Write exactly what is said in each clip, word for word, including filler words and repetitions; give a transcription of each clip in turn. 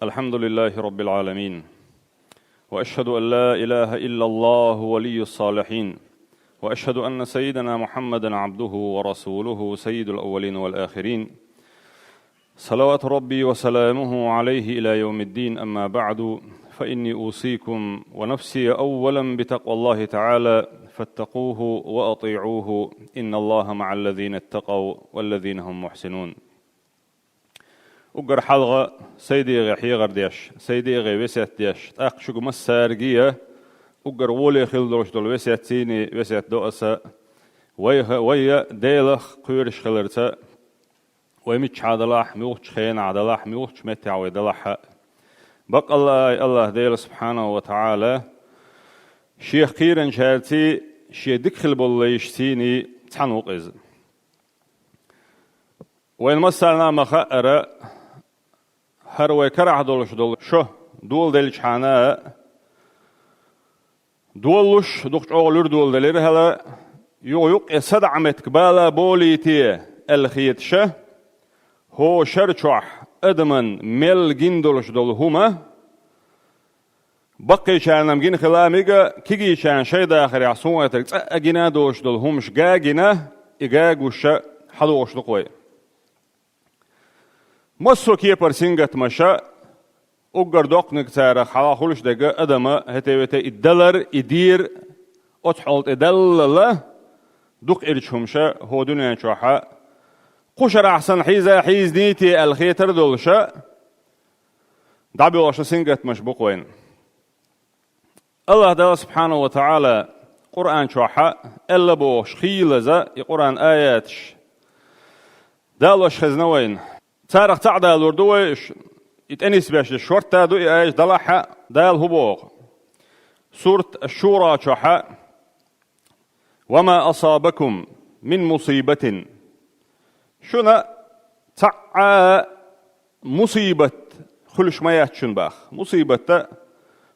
الحمد لله رب العالمين. وأشهد أن لا إله إلا الله ولي الصالحين. وأشهد أن سيدنا محمدا عبده ورسوله سيد الأولين والآخرين. صلوات ربي وسلامه عليه إلى يوم الدين، أما بعد، فإني أوصيكم ونفسي أولا بتقوى الله تعالى، فاتقوه وأطيعوه، إن الله مع الذين اتقوا والذين هم محسنون. Уггар хьалха сайдегӀе хьехар деш, сайдегӀе весет деш, тӀаккха шуга массаьрга а уггар гӀоле хила долуш долу весет цийний весет до аса, вайха, вайя Делах кхоьруш хиларца, вай миччахьа далахь, муьлххачу хенахь далахь, муьлххачу меттехь вай далахь а. Баккъалла а Аллах Дела субхьанаху ва таӀала Шех кхийринчаьрций, Шен дика хила болу лайш цийний цхьаьна ву-кх иза. Вайн массарна а ма-хаъара, хӀара вай карахь долуш долу шо доладелчхьана а, долалуш дукха чӀогӀа луьра доладелира хӀара, юха юккъе садаӀа меттиг бала болуьйтий аьлла хеташ а, хӀокху шар чохь адаман мел гина долуш долу хӀума, баккхийчарна-м гина хила мега, кегийчарна шайн дахарехь суна гайтарг цкъа а гина а доцуш долу хӀумаш га а гина, и га а гуш а хьалогӀуш ду-кх вай. Массо а кепара сингаттамаш а, уггар доккханиг царах хьалха хуьлуш дерг а, адама хӀетте-вете и далар, и дер, оцу хьолан тӀе даллал а, дукха ирча хӀумаш а хӀокху дуьнен чохь а, кху шарахь санна хьийза а хьийзиний те аьлла хетар а долуш а, дӀабоьлхуш сингаттамаш бу-кх вайна. Аллах Дала субхьанаху ва таӀала Къуръан чохь а аьлла бохуш хийлаза и Къуръан аяташ далош хезна вайна. Царах цхьаъ далор ду вай, ш-, и тӀенисбеш дерш шортта ду и аяташ, далахь а Дала хӀун боху. Сурат Аш-Шура чохь а: «Ва ма асабакум мин мусибатин». Шуна цхьа а мусибат хуьлуш ма яц шуна боху. Мусибат а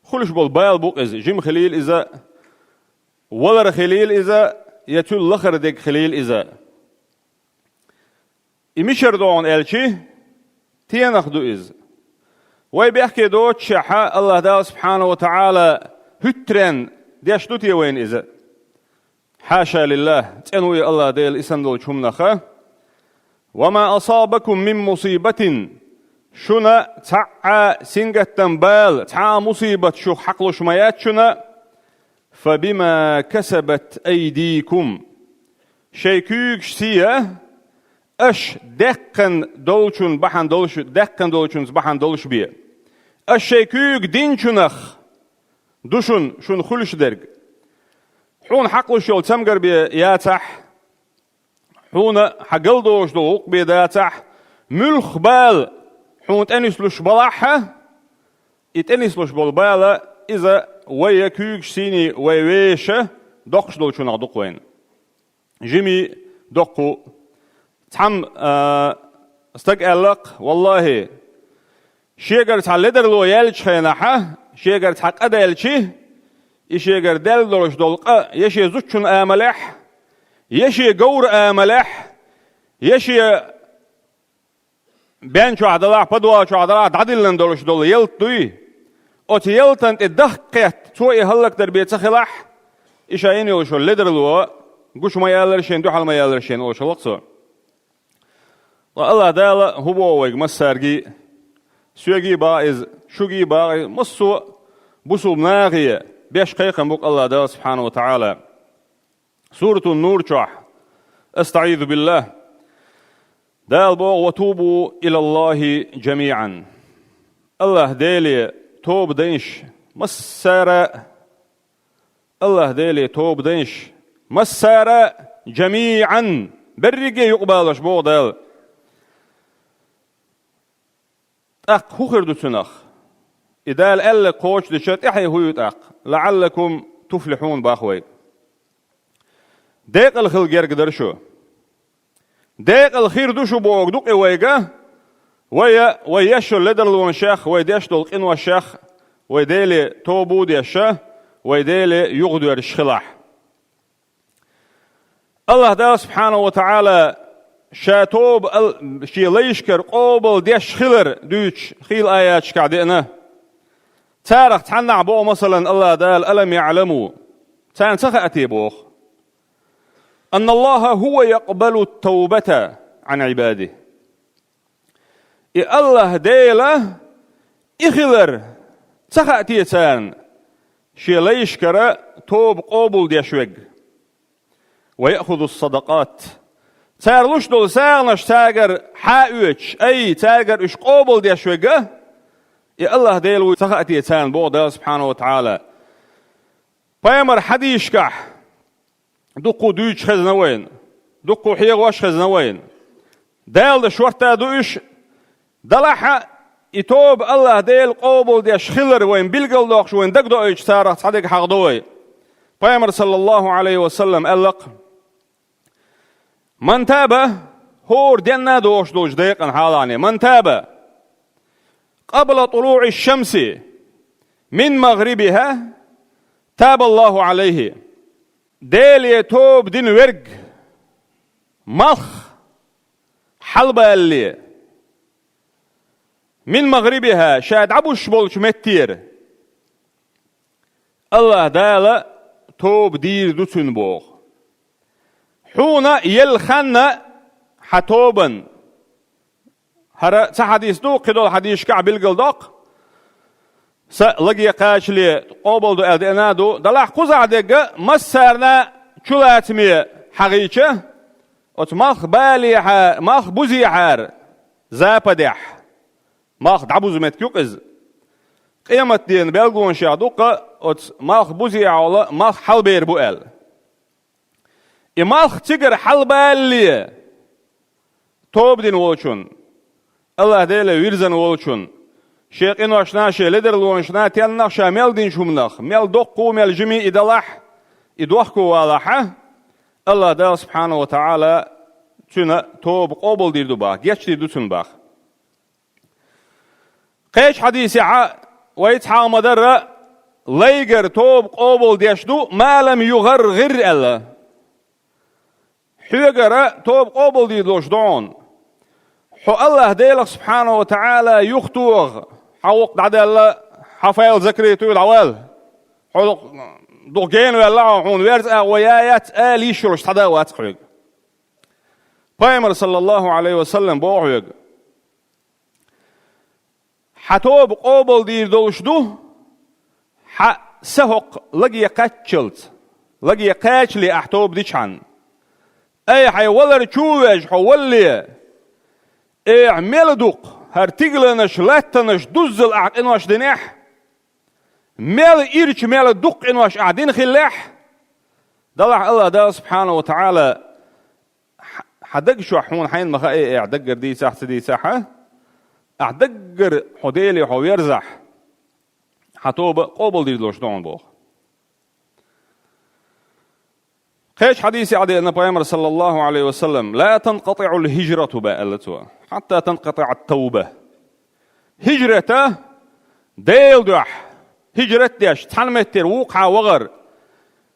хуьлуш болу бала бу-кх иза, жима хилийла иза, валар хилийла иза, я цуьнан лахара дерг хилийла иза. И мичара ду хьуна аьлча, тенах ду иза. Вай бехке доцучехь а Аллах Дала субхьанаху ва таӀала хӀуьттаренна деш ду те вайна иза? Хьаша лиллах, цӀена ву и Аллах Дела и санна долчу хӀуманах а. «Ва ма асабакум мин мусибатин», шуна цхьа а сингаттам, бала, цхьа а мусибат шух хьакхалуш ма яц шуна, «фа бима касабат айдикум», шайн куьйгаш сий а, аша даьккхина долчун бахьана долуш, даьккхина долчунца бахьана долуш бен. Аша шайн куьйга динчунах ду шуна, шуна хуьлуш дерг. Хьуна хьакхалуш йолу цамгар бен яцахь, хьуна хьан галдолуш долу гӀуллакх бен дацахь, муьлхха бала хьуна тӀенислуш балахь а, и тӀенислуш болу бала, иза вай куьйгаш сийний вай вешан доккхуш долчунах ду-кх вайна. Жимий, доккху. Цхьамма, а, стаг аьлла-кх, валлахӀи, шегара цхьа ледарло яьллачу хенахь, шегара цхьа къа даьлчи, и шегара даьлла долуш долу къа я шен зудчун амалехь, я шен говра амалехь, я шен бен чохь далахь, подвал чохь далахь, дӀадиллина долуш долу ялта дуй, оцу ялтан тӀе даха кхетта, цо и хӀаллакдар бен ца хилахь, и ша йина йолуш йолу ледарло гуш ма яьллара шена, дуьхьал ма яьллара шена, олуш хилла-кх цо. Ткъа Аллах Дала хӀун боху вайга массаьргий а, соьгий а боху иза, шугий а боху иза, массо а бусулба нахе беш кхайкхам бу-кх Аллах Дала субхьанаху ва таӀала. Суратун-Нур чохь, астаӀизу биллах, Дала боху: «Ва тубу илаллахи жамиӀан». Аллах Деле тоба дайша массара а, Аллах Деле тоба дайша массара а, жамиӀан, берриге а юкъабалош боху Дала. ТӀаккха хӀун хир ду цунах? И Дала аьлларг кхочушдича тӀаьхье хӀун ю тӀаккха? «ЛаӀаллакум туфлихьун» боху вайга. Декъала хила герга дара шу. Декъала хир ду шу бохург ду-кх и вайга, вай, вай еш йолу ледарлонашех, вай деш долу къиношех, вай Деле тоба а деш, вай Деле юхадоьрзуш хилахь. Аллах Дала субхьанаху ва таӀала ша тоба ал-, шен лайшкара къобал деш хилар дуьйцуш хийла аяташкахь деана. Царах цхьаннахь боху, масалан, АллахӀ Дала: «Алам яӀламу». Царна ца хаьа те боху? «Анна АллахӀа хӀува якъбалу ат-тавбата Ӏан Ӏибадихи». И АллахӀ Дела и хилар ца хаьа те царна, шен лайшкара тоба къобал деш верг? «Ва яхузу ас-садакъат». Цара луш долу сагӀанаш цаьргара хьа а оьцуш, ай, цаьргара уьш къобал деш верг а, и АллахӀ Дела вуй ца хаьа те царна, боху Дала субхьанаху ва таӀала. Пайхамар хьадисашкахь дуккха дуьйцуш хезна вайна, дуккха хьехош хезна вайна. Дала дан шортта ду уьш, делахь а, и тоба АллахӀ Дела къобал деш хилар вайна билгалдоккхуш, вайна дагадоуьйтуш царах цхьа дерг хьахадо вай. Пайхамар, саллаллаху Ӏалайхи ва саллам, аьлла-кх: «Ман таба», хӀора денна а догӀуш долчу декъан хьалахье, «ман таба къабла тулуӀи шамси мин магърибиха, таба АллахӀу Ӏалайхи». Деле тоба дина верг, малх хьалабалале, мин магърибиха, ша дӀабуссуш болчу меттера, АллахӀ Дала тоба дийр ду цуьнан, боху. Хьуна елла хан а хьан тобан. ХӀара цхьа хьадис ду, кхидолу хьадисашкахь билгалдоккху, са лаге кхачале къобал ду аьлла деана а ду, делахь кхузахь дерг а массарна чулацаме хьахийча, оцу малх балехьа-, малх бузехьара западехь, малх дӀабузу меттиг ю-кх иза. Къематденан билгалонех ду-кх оцу малх бузехьа йолу малх хьалабер бу аьлла. И малх цигара хьалабалале, тоба дина волчун, АллахӀ Деле вирзина волчун, шен къиношна, шен ледарлонашна, теннах ша мел динчу хӀуманах, мел доккха, мел жима и далахь, и дохко валахьа, АллахӀ Дала субхьанаху ва таӀала цуьнан тоба къобал дийр ду боху, гечдийр ду цуьнан боху. Кхечу хьадисехь а вай цхьа а ма-дарра, лайгара тоба къобал деш ду, ма лам югӀаргӀир аьлла. Хьоьгара тоба къобал дийр долуш ду хьуна. Хьо АллахӀ Делах субхьанаху ва таӀала юхатоха, хьан гӀуллакх дӀадаьлла, хьан файл закрытый ю, дӀавала. Хьо дукха гена ваьлла хьо, хьуна верза агӀо яц ала йиш йолуш цхьа а вац хьоьга. Пайхамар, саллаллаху Ӏалайхи ва саллам, боху хьоьга: хьан тоба къобал дийр долуш ду, хьан са хӀокху лаге кхаччалц, лаге кхачале ахь тоба дичхьана. Ай, хьайн валар чу а ваьжна хьо валале, эхь мел дукха, хӀара тигаланаш, латтанаш дуззал ахь къинош динехь, мел ирча, мел дукха къинош ахь дина хиллехь, делахь АллахӀ Дала субхьанаху ва таӀала хьан даг чохь хьуна хьайна ма хаьа, ахь даггара дийцахь а, ца дийцахь а, ахь даггара хьо Деле хьо верзахь, хьан тоба къобал дийр долуш ду хьуна боху. Кхечу хьадисехь деана Пайхамар, саллаллаху Ӏалайхи ва саллам: «Ла танкъатиӀул хӀижрату», боху аьлла цо, «хьатта танкъатиӀат тавба». ХӀижрата, Делан дуьхьа хӀижрат деш, цхьана меттера вукхахьа вахар,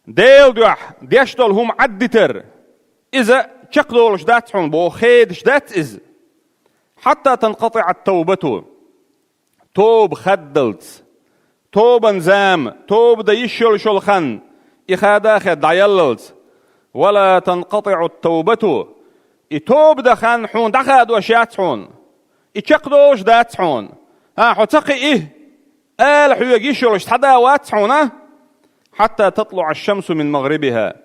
Делан дуьхьа деш долу хӀума Ӏаддитар, иза чекхдолуш дац хьуна боху, хедаш дац иза. «Хьатта танкъатиӀат тавбату». Тоба хаддалц, тобан зама, тоба дан йиш йолуш йолу хан, и хада а хедда дӀаяллалц. «Ва ла танкъатиӀут тавбату». И тоба дан хан хьуна дӀахадош яц хьуна. И чекхдолуш дац хьуна. ХӀан, хьо ца кхиий, ала хьоьга йиш йолуш цхьа а вац хьуна. «Хьатта татлуӀа шамсу мин магърибиха».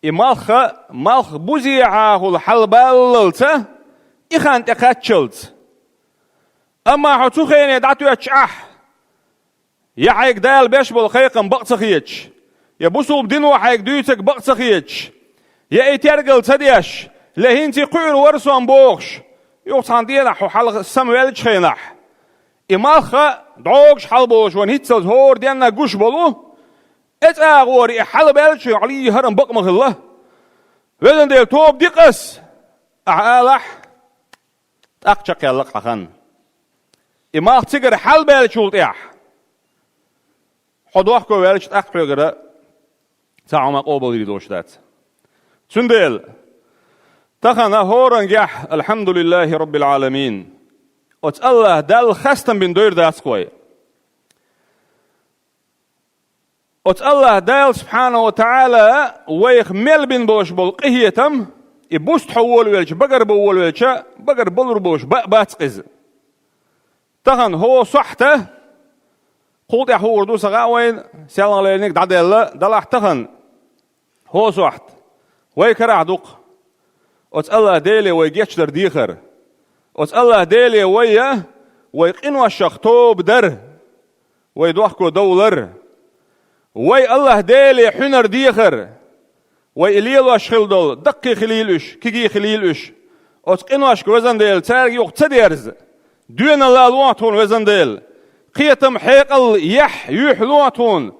И малх, малх бузехьахула хьалабаллалца, и хан тӀекхаччалц. Амма хьо цу хене дӀатоьттуш ахь, я хьайга Дала беш болу кхайкхам бакъ ца хеташ, я бусулба дино хьайга дуьйцург бакъ ца хеташ, я и тергал ца деш, я хӀинца и кхуьур вара со бохуш, юха цхьана дийнахь хьо хьалха самаваьллачу хенахь, и малх а дӀогуш хьалаболуш вайна хӀинццалц хӀора денна гуш болу, и цӀа агӀора и хьалабаьллачу хьалха хӀара-м бакъ ма хилла. Везан Дела, тоба ди-кх ас, ахь алахь, тӀаккха чекхъяьлла-кх хьан хан. И малх цигара хьалабаьллачул тӀаьхьа, хьо дохко ваьлча, тӀаккха хьоьгара цхьа хӀума къобалйийр долуш дац. Цундела Тахана хӀорангехь, альхьамдулиллахӀи роббил Ӏаламин, оцу АллахӀ Далла хастам бина дойр дац вай. Оцу АллахӀ Дала, субхьанаху ва таӀала, вайх мел бина болуш болу къинхетам, и буста хьо волавелча, багара бо волавелча, багара балур болуш баа бац иза. Тахана хӀо сохьта, кхул тӀаьхьа хуур ду сан гӀа вайна, селхана лерниг дӀаделла, далахь тахана хӀо сохьта, вай карахь дукха. Оцу АллахӀ Деле вай гечдар дехар. Оцу АллахӀ Деле вай, вай къиношах тоба дар. Вай дохко довлар. Вай АллахӀ Деле хьуьнар дехар. Вай и лелош хила долу, даккхий хилийла уьш, кигий хилийла уьш. Оцу къиношка, везан Дела, цаьрга юха ца дерза. Доьналла лохьа тхуна, везан Дела. Кхетам, хьекъал, яхь, юьхь лохьа тхуна,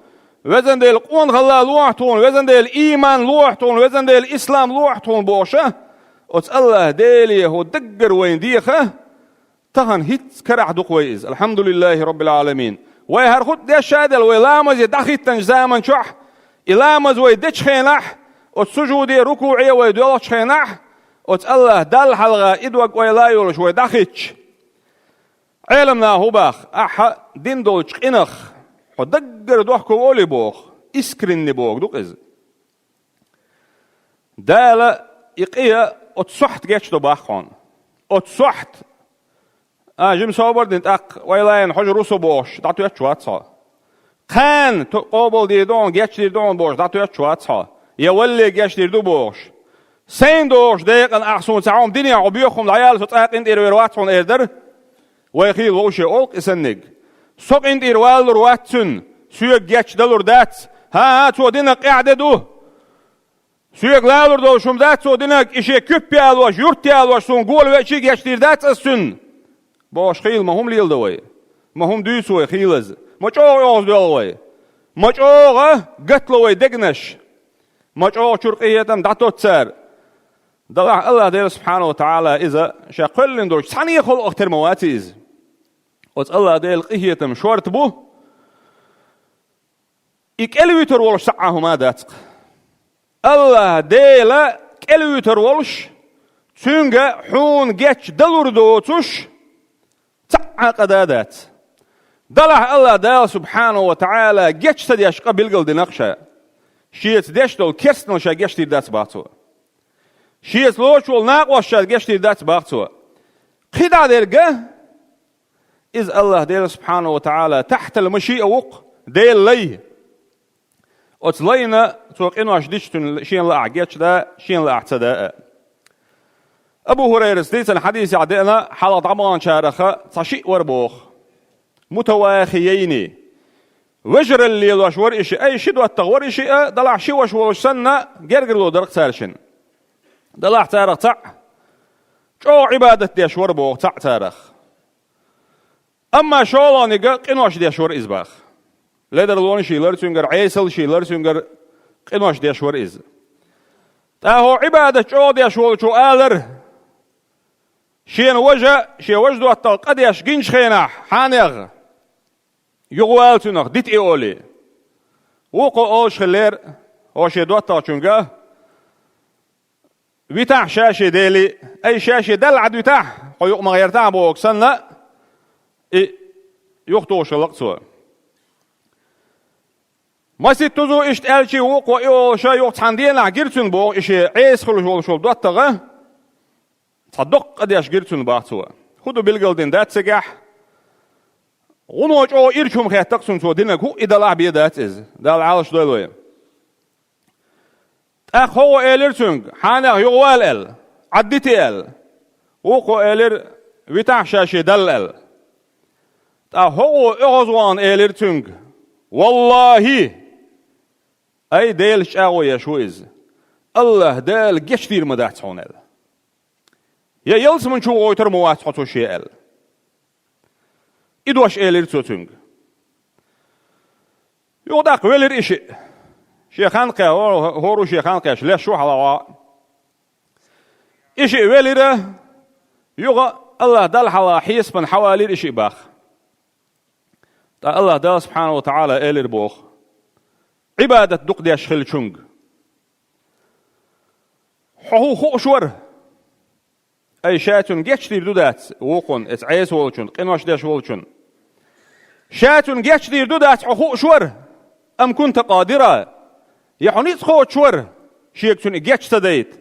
везан Дела, къонахалла лохьа тхуна, везан Дела, ийман лохьа тхуна, везан Дела, ислам лохьа тхуна бохуша. Оцу АллахӀ Деле хӀо даггара вайна деха. Тахана хӀинцца карахь дукха вай иза. АлхьамдулиллахӀи роббил Ӏаламин. Вай хӀара хӀутту деш а делла, вай ламазе дӀахӀиттинчу заман чохь, и ламаз вай дечу хенахь, оцу сужуде, рукуӀе вай доьлхучу хенахь, оцу АллахӀ Далла хьалха и дог ойла а йолуш вай дӀахӀиттича. Ӏелам наха хӀун боху, ахьа дина долчу къинах хьо даггара дохко волий боху, искренне боху ду-кх иза. Дала и къе оцу сохьта гечдо боху хьуна. Оцу сохьта, а, жима собар дина тӀаккха, вай лайна хьожур ву со бохуш, дӀатоьттуш вац хьо. Кхана ту-, къобалдийр ду хьуна, гечдийр ду хьуна бохуш, дӀатоьттуш вац хьо. Я валле гечдийр ду бохуш. Сайна дохуш декъана ахь суна цхьа хӀума динехь, хьо боьху хӀума дӀаяьлла, со цкъа къинтӀера вер вац хьуна эр дара. Вай хийла вовше олу-кх и санниг. Со къинтӀера валалур вац цуьнан, соьга гечдалур дац. ХӀан-хӀа, цо динарг къаьхьа де ду. Соьга лалур долуш хӀума дац цо динарг, и шен куьпа ялош, юрт ялош суна гула веачий гечдийр дац ас цуьнан. Бохуш хийла ма хӀума леладо вай. Ма хӀума дуьйцу вай хийлаза. Ма чӀогӀа оьгӀаздоьлху вай. Ма чӀогӀа гатло вай дегнаш. Ма чӀогӀа чуьра къинхетам дӀатоццу цара. Далахь АллахӀ Дела субхьанаху ва таӀала иза ша кхоьллина долчу цхьаьна а халкъах тера ма вац иза. Оцу АллахӀ Делан къинхетам шорта бу, и кӀелвуьйтур волуш цхьа а хӀума дац-кх. АллахӀ Дела кӀелвуьйтур волуш, Цуьнга хьуна гечдалур доцуш, цхьа а къа да дац. Далахь АллахӀ Дала субхьанаху ва таӀала геч ца деш къа билгалдина-кх ша. Шеца деш долу керстанал ша гечдийр дац боху цо. Шеца лоцуш волу накъост ша гечдийр дац боху цо. КхидӀа дерг а, иза АллахӀ Дела субхьанаху ва таӀала тахьтал машиъа ву-кх, Делан лай. Оцу лайна цо къинош дича цуьнан шена лаахь гечда, шена лаахь ца да а. Абу ХӀурайрас дийцина хьадисехь деана, хьалха дӀабаханчараха цхьа шиъ вара боху. Мутавахиййни. Вежаралла лелош вара и шиъ, ай ши доттагӀа вара и шиъ, далахь ши ваша волуш санна, гергарло дара-кх цара шина. Далахь царах цхьаъ чӀогӀа Ӏибадат деш вара боху цхьаъ царах. Амма шолгӀаниг а къинош деш вара иза боху. Ледарлонаш йиллара цуьнгара, Ӏесаллаш йиллара цуьнгара, къинош деш вара иза. ТӀаккха хӀокху Ӏибадат чӀогӀа деш волчо алара: «Шена важа, шен важа доттагӀа къа деш гинчу хенахь, хьенех, юхавала цунах, дита и», — олий. Вукхо олуш хиллера хӀокху шен доттагӀчуьнга: «Витахь ша шен Дела, ай, ша шен Далла Ӏад витахь, хьо юкъа ма гӀертахь», — бохург санна, и юхатухуш хилла-кх цо. Маситтаза иштта аьлча, вукхо и олуш, юха цхьана денахь гира цуьнга боху и шен Ӏеса хуьлуш волуш волу доттагӀа, цхьа доккха къа деш гира цуьнга боху цо. ХӀун ду билгалдина дац цигахь? ГӀуно чӀогӀа ирча хӀума хетта-кх цунна цо динарг, хӀуъа и далахь бен дац иза. Дала Ӏалаш дойла вай. ТӀаккха хӀокхо элира цуьнга: «Хьенех, юхавала», — аьлла, «Ӏад дита», — аьлла. Вукхо элира: «Витахь ша шен Далла», — аьлла. ТӀаккха хӀокхо оьгӀазвахана элира цуьнга: «ВаллахӀи, ай, Делаца чӀагӀо еш ву иза, АллахӀ Дала гечдийр ма дац хьуна», — аьлла. «Я ялсамани чу гӀойтур ма вац хьо цо шен», — аьлла. И дош элира цо цуьнга. Юха тӀаккха велира и шиъ. Шен хан кхаьчча, хӀора, хӀора шен хан кхаьчча, леш ву хьалха. И шиъ велира, юха АллахӀ Далла хьалха хьесапана хьавалийра и шиъ боху. ТӀаккха АллахӀ Дала субхьанаху ва таӀала элира боху: «Ӏибадат дукха деш хиллачуьнга». Хьо хӀун хууш вара? Ай, ша цуьнан гечдийр ду дац вукхунна, эца Ӏеса волчунна, къинош деш волчунна? Ша цуьнан гечдийр ду дац хьо хууш вара? Ам кунта къадира? Я хьо ницкъ кхочуш вара, шега цунна и геч ца дайта?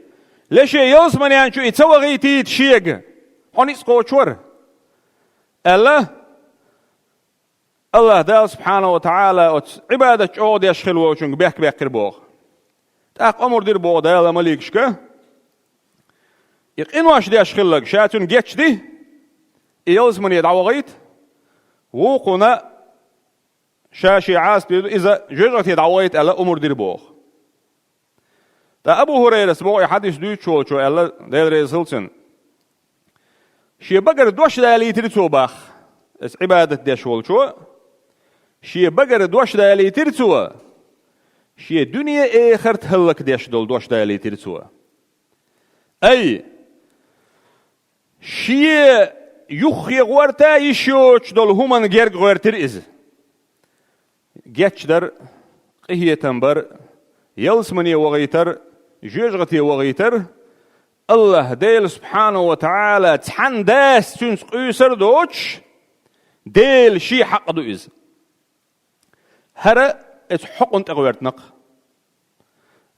Ле шен ялсаманен чу и ца вахийтийта шега, хьо ницкъ кхочуш вара?» — аьлла, АллахӀ Дала субхьанаху ва таӀала оцу Ӏибадат чӀогӀа деш хилла волчуьнга бехк баьккхира боху. ТӀаккха омра дира боху Дала маликашка, и къинош деш хилларг ша цуьнан гечди, и ялсамане дӀавахийта, вукхунна ша шен Ӏазап дийр ду, иза жоьжахате дӀавахийта аьлла омра дира боху. Ткъа Абу ХӀурайрас боху и хьадис дуьйцуш волчо аьлла, Дела реза хила цунна: «Шен багара дош далийтира цо боху, эца Ӏибадат деш волчо, шен багара дош далийтира цо, шен дуьне-эхарт хӀаллакдеш долу дош далийтира цо». Ай, шен юххе гӀорта йиш йоцуш долу хӀуманна герга гӀоьртира иза. Гечдар, къинхетам бар, ялсамане вахийтар, жоьжахате вахийтар, АллахӀ Дела субхьанаху ва таӀала цхьана дас цуьнца къуьйсур а доцуш, Делан шен хьакъ ду иза. ХӀара эца хьокъана тӀе гӀоьртина-кх.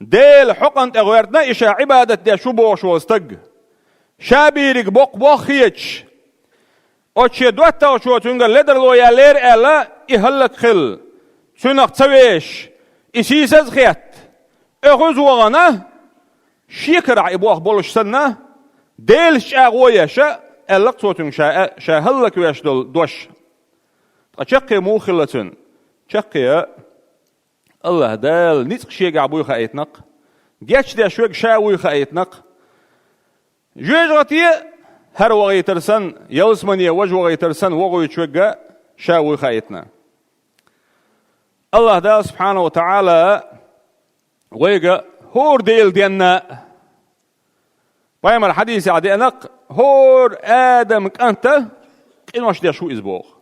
Делан хьокъана тӀе гӀоьртина и ша Ӏибадат деш ву бохуш волу стаг. Ша бийриг боккха боххеташ, оцу шен доттагӀчо цуьнгара ледарло яьллера аьлла, и хӀаллакхилла, цуьнах ца вешаш, и сийсаз а хетта, оьгӀаз а вахана, шен карахь и боху болуш санна, Делаца чӀагӀо еш, аьлла-кх цо цуьнга ша, ша хӀаллаквеш долу дош. Ткъа чаккхе муха хилла цуьнан? Чаккхе а АллахӀ Дала ницкъ шегахь буй хаийтина-кх, гечдеш верг ша вуй хаийтина-кх. Жоьжахате хӀара вахийтар санна, ялсамане важа вахийтар санна вогӀуьйтуш верг а ша вуй хаийтина. АллахӀ Дала субхьанаху ва таӀала вайга хӀора Делан денна а, пайхамар хьадисехь деана-кх, хӀора Адама кӀанта къинош деш ву иза боху.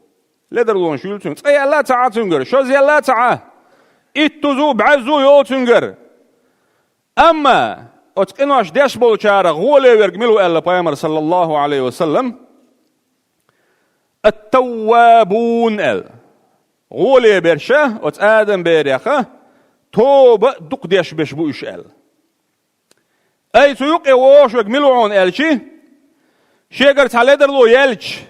Ледарлонаш юьллу цуьнгара, цкъа яьлла а ца Ӏа цуьнгара, шозза яьлла а ца Ӏа, итт зу, бӀаьззу йолу цуьнгара. Амма оцу къинош деш болчарах гӀоле верг мила ву аьлла пайхамар, саллаллаху Ӏалайхи ва саллам, «Ат-таввабун», аьлла. ГӀоле берш оцу Адам берех тоба а дукха деш берш бу уьш аьлла. Ай, цу юкъе вогӀуш верг мила ву хьуна аьлчи, шегара цхьа ледарло яьлча,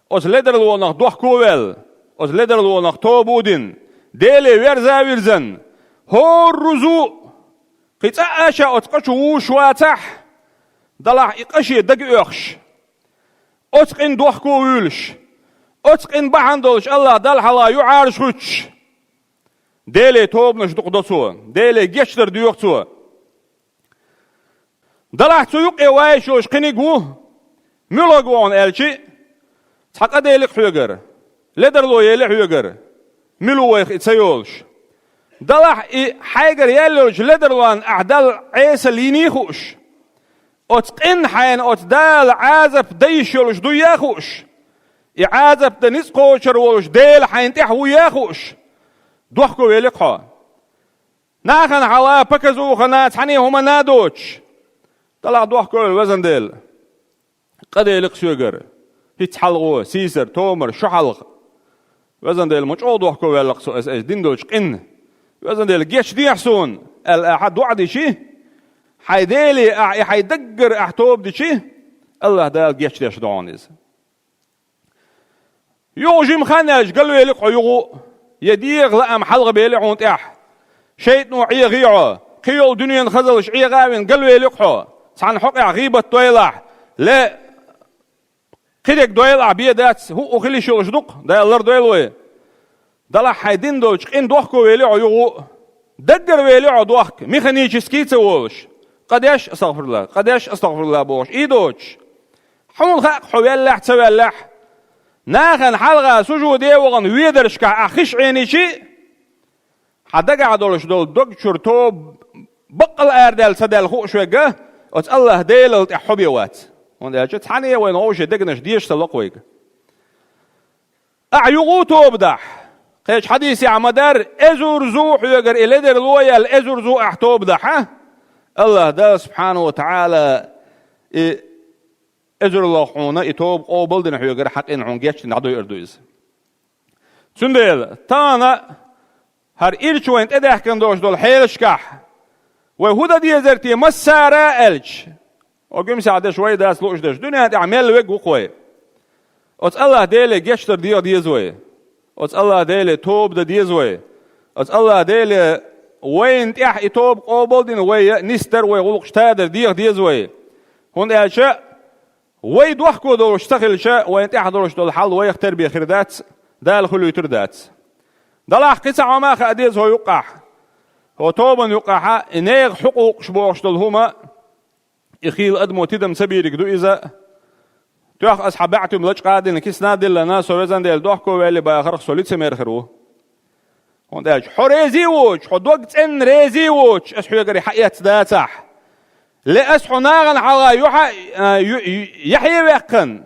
оцу ледарлонах дохко а ваьлла, оцу ледарлонах тоба а дина, Деле верза а вирзина, хӀора рузу а, кхин цкъа а ша оцу къа чу вуьйш вацахь, делахь и къа шен дага оьхуш, оцу къина дохко а вуьйлуш, оцу къина бахьана долуш АллахӀ Далла хьалха юьхьӀаьржа хӀуьттуш, Деле тобанаш дукха до цо, Деле гечдар доьху цо. Делахь цу юкъе вайша йолуш кхиниг ву, муьлхарг ву хьуна аьлчи, цхьа къа дели-кх хьоьгара, ледарло ели хьоьгара, мила ву вайх и ца йолуш. Делахь и хьайгара яьлла йолчу ледарлонна ахь Далла Ӏесалла йиний хууш, оцу къинна хьайна оцу Дала Ӏазап дан йиш йолуш дуй а хууш, и Ӏазап дан ницкъ кхочур волуш Дела хьайна тӀехь вуй а хууш, дохко вели-кх хьо. Нахана хьалха паказухана цхьаьна хӀуманна а доцуш, делахь дохко а велла, везан Дела, къа дели-кх соьгара, хӀинцца хьалхо, сийсара, томара, шо хьалха. Везан Дела, ма чӀогӀа дохко ваьлла-кх со аса, аса дина долчу къинна. Везан Дела, гечдехьа суна, аьлла ахьа доӀа дичи, хьайн Деле ахьа и хьайн даггара ахьа тоба дичи, АллахӀ Дала гечдеш ду хьуна иза. Юха жима хан аьлча, галвели-кх хьо юха а, я дегӀан лаам хьалхабели хьуна тӀехь. ШайтӀано Ӏехий хьо, кхин йолу дуьненан хазаллаш Ӏеха а вина, галвели-кх хьо. Цхьана хьокъехь гӀийбат дойлахь, ле, кхидерг дойлахь, бен дац, хӀуъу хила йиш йолуш ду-кх, Дала лардойла вай. Делахь хьайн дина долчу къинна дохко вели хьо юха а, даггара вели хьо дохка, механически а ца волуш, къа деш, астагӀфируллахӀ, къа деш, астагӀфируллахӀ бохуш, и доцуш. Хьуна хаьа-кх хьо веллехь а, ца веллехь а, нахана хьалха сужуде а вахана ведаршкахь ахь хиш Ӏенийчи, хьан дагахь долуш долу дог чуьра тоба баккъал а арадаьлла ца даьлла хууш верг а, оцу АллахӀ Делал тӀехь хьо бен вац. ХӀунда аьлча цхьаьна а вайна вовшийн дегнаш деша ца ло-кх вайга. Ахьа юха а тоба дахь, кхечу хьадисехь ма-дарра, эзар зу хьоьгара и ледарло а яьлла, эзар зу ахьа тоба дахь, АллахӀ Дала субхьанаху ва таӀала и Эзарлагӏа хьуна и тоба къобалдина хьоьгара хьакъ йина хьуна гечдина дӏадойур ду иза. Цундела, тахана хӏара ирча вайна тӏедаьхкина долуш долу хьелашкахь, вай хӏун дан дезара те массара аьлча, оцу гуьмсехь дерш вай дац лууш дерш, дуьнен тӏехь мел верг ву-кх вай. Оцу Аллахь Деле гечдар деха деза вай. Оцу Аллахь Деле тоба дан деза вай. Оцу Аллахь Деле вайна тӏехь и тоба къобалдина вай нисдар, вай гӏуллакхаш тадар деха деза вай. ХӀунда аьлча вай дохко долуш ца хилча, вайна тӏехь долуш долу хьал вайх тербе хир дац, Дала хуьлуьйтур дац. Далахь кхин цхьа хьома а хаа деза хьо юккъахь. ХӀо тобанна юккъахьа и нехан хьукъукъаш бохуш долу хӀума, и хийла адамо тидам ца бийриг ду иза. Тоьхна аса хьан баьӀтуьма лачкъа а дина, кисна а диллина, со везан Дела дохко ваьлли бахарх со лицемер хир ву. ХӀунда аьлча хьо резий воцуш, хьо дог цӀенна резий воцуш, аса хьоьгара хьаэцна дацахь, ле аса хьо нахана хьалха юьхьа, а, ю-, ю-, яхье ваьккхина,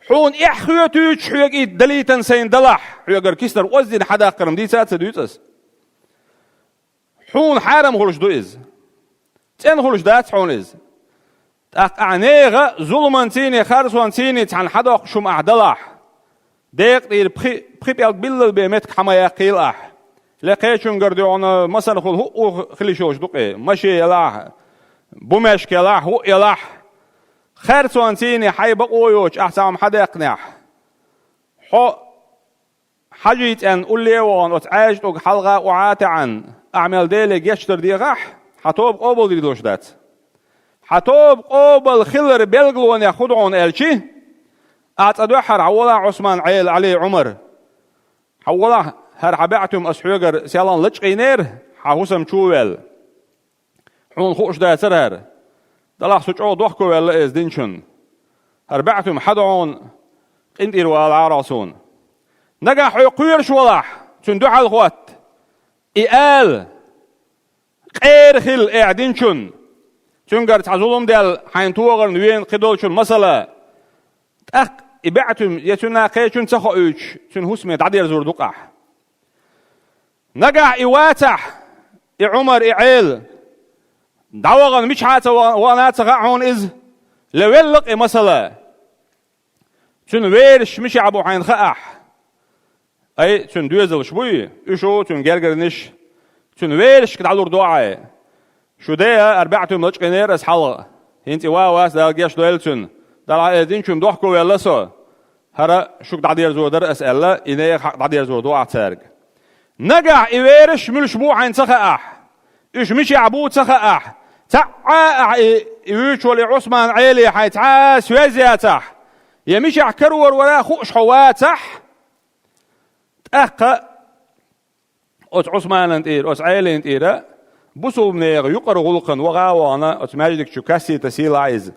хьуна эхь хоьтуьйтуш хьоьга и далийтан сайна далахь, хьоьгара киснар оздина хьадаккхарна дийца а ца дуьйцу аса. Хьуна хьарам хуьлуш ду иза. ЦӀена хуьлуш дац хьуна иза. ТӀаккха ахьа нехан зуламанцийний, харцонцийний цхьаьна хьадоккхуш хӀума ахьа далахь, декъа тӀера пхи, пхи пӀелг биллал бен меттиг хьа ма яьккхийла ахьа. Ле кхечуьнгара дуьхьал масанхула хӀуъу хила йиш йолуш ду-кх, машен ялахь, бумешка ялахь, хӀуъу ялахь. Харцонцийний хьайн бакъо йоцуш ахьа цхьа хӀума хьадаьккхинехь, хьо Хьажий цӀенна улле а вахана, оцу Ӏаьржа тӀуг хьалха а охьа а таьӀна, ахьа мел Деле гечдар дехахь, хьан тоба къобалдийр долуш дац. Хьан тоба къобал хилар белгалонех хӀун ду хьуна аьлчи, ахьа цӀа дуьххьара хьан волахь, Ӏусман, Ӏела, Ӏали, Ӏумар. Хьан волахь, хӀара хьан баьӀтуьма аса хьоьгара селхана лачкъийнера, хьан хӀусам чу а ваьлла. Хьуна хууш дацара хӀара. Далахь со чӀогӀа дохко ваьлла иза динчунна. ХӀара баьӀтуьма хьан ду хьуна, къинтӀера вала Ӏарахь суна. Нагахь хьо кхоьруш валахь, цуьнан дуьхьал хӀотта. И ала, къера хила, э, динчунна. Цуьнгара цхьа зулам даьлла, хьайна тохарна вена кхидолчун масала. ТӀаккха и баьӀтуьма я цуьнан кхечун ца хоуьйтуш, цуьнан хӀусаме дӀадерзор ду-кх ахьа. Нагахь и вацахь, и Ӏумар, и Ӏела, дӀавахана мичахьа а ца вахана, вахана а ца хаьа хьуна иза, ле велла-кх и масала. Цуьнан верасаш мичахь бу хьайна хаахь. Ай, цуьнан доьзалш буй, уьш а, цуьнан гергарниш, цуьнан верасашка дӀалур ду ахьа. Шу де а, хӀара баьӀтуьма лачкъийнера аса хьалха. ХӀинца и ван вац, Дала гечдойла цуьнан. Далахь, э, динчунна дохко ваьлла со. ХӀара шуьга дӀадерзор дара аса аьлла, и нехан хьакъ дӀадерзор ду ахьа цаьрга. Нагахь и верасаш муьлш бу хьайна ца хаахь, уьш мичахь бу ца хаахь, цхьа а ахьа и, и вуьйцуш волу и Ӏусман, Ӏели хьайн цхьа а связь яцахь, я мичахь карор вара а хууш хьо вацахь, тӀаккха оцу Ӏусманан тӀера, оцу Ӏелин тӀера бусулба нехан юкъара гӀуллакхана ваха а вахана, оцу маьждиг чу кассета сийлахь иза.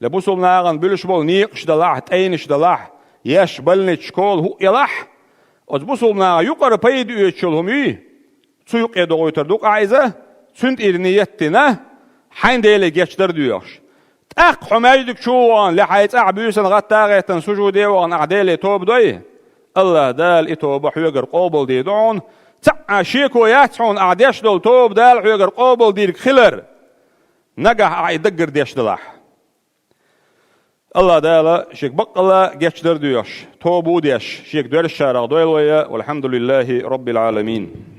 Ле бусулба нахана буьлуш болу некъаш далахь, тӀайнаш далахь, еш, больницаш, школа, хӀуъу ялахь, оцу бусулба наха юкъара пайда оьцуш йолу хӀума юй, цу юкъе догӀуьйтур ду-кх ахьа иза, цуьнан тӀера ният дина, хьайн Деле гечдар а доьхуш. ТӀаккха хьо маьждиг чу а вахана, ле хьайн цӀахь буьйсанна гӀатта а гӀеттина, сужуде а вахана, ахьа Деле тоба дой, Аллах Дала и тоба хьоьгара къобалдийр ду хьуна. Цхьа а шеко яц хьуна, ахьа деш долу тоба Дала хьоьгара къобалдийриг хилар, нагахь ахьа и даггара деш далахь. Аллах Дала шега баккъалла гечдар а доьхуш, тоба а деш, шега доьрзучарах дойла вай, валхьамдулиллахи роббил Ӏаламин.